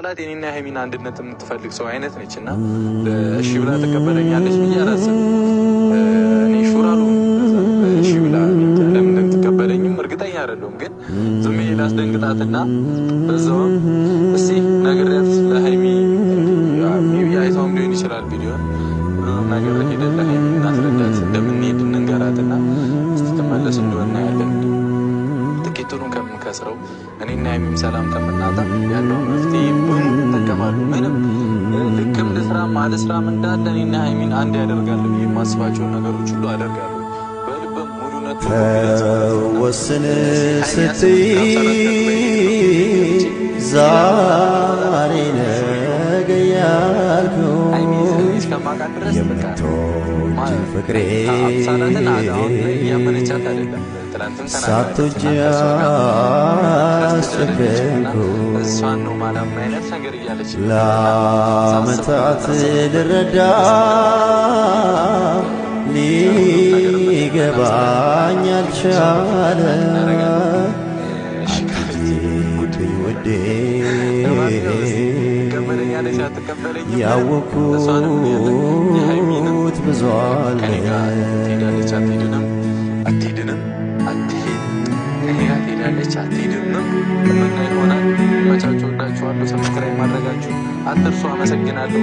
የኔና የሀይሚን አንድነት የምትፈልግ ሰው አይነት ነች እና እሺ ብላ ትቀበለኛለች ብዬ አላስብም። እኔ sure አልሆንም። እሺ ብላ ለምን እንደምትቀበለኝም እርግጠኛ አይደለሁም። ግን ዝም ብዬ ላስደንግጣትና በዛውም እስቲ ነግሬያት ለሀይሚ maybe አይታውም ሊሆን ይችላል ቪዲዮን፣ ሁሉንም ነገር ሄደን ለሀይሚ እናስረዳት፣ እንደምንሄድ እንንገራትና እስቲ ትመለስ እንደሆነ እናያለን። ትኬቱን ከምንከስረው እኔና ሀይሚም ሰላም ከምናጣ ያለውን መፍትሄ በሙሉ እጠቀማለሁ። ምንም ልክም ልስራም አልስራም እንዳለ እኔና ሀይሚን አንድ ያደርጋል ብዬ የማስባቸውን ነገሮች ሁሉ አደርጋለሁ። በልበም ሙሉነት ተወስን ስትይ ዛሬ ነገ ያልኩኝ እስከማውቃት ድረስ በቃ የምትወጂኝ ፍቅሬ አምሳላትን አሁን ላይ እያመነቻት አይደለም። ትናንትም ተናግራለች ሳትወጂ እና ከእሷ ጋር አስጨከንኩ እሷን ነው ማላምን አይነት ነገር እያለች ለዓመታት ልረዳ ሊገባኝ አልቻለ። አትሂጂብኝ ውዴ ትቀበለኛለች አትቀበለኝም ያወኩት ብዙ አለ። ከኔ ጋር ትሄዳለች አትሄድንም አትሄድንም አትሄድ ከኔ ጋር ትሄዳለች አትሄድምም የምናይ ይሆናል። መቻችሁ ወዳችኋለሁ። Subscribe ማድረጋችሁ አትርሱ። አመሰግናለሁ።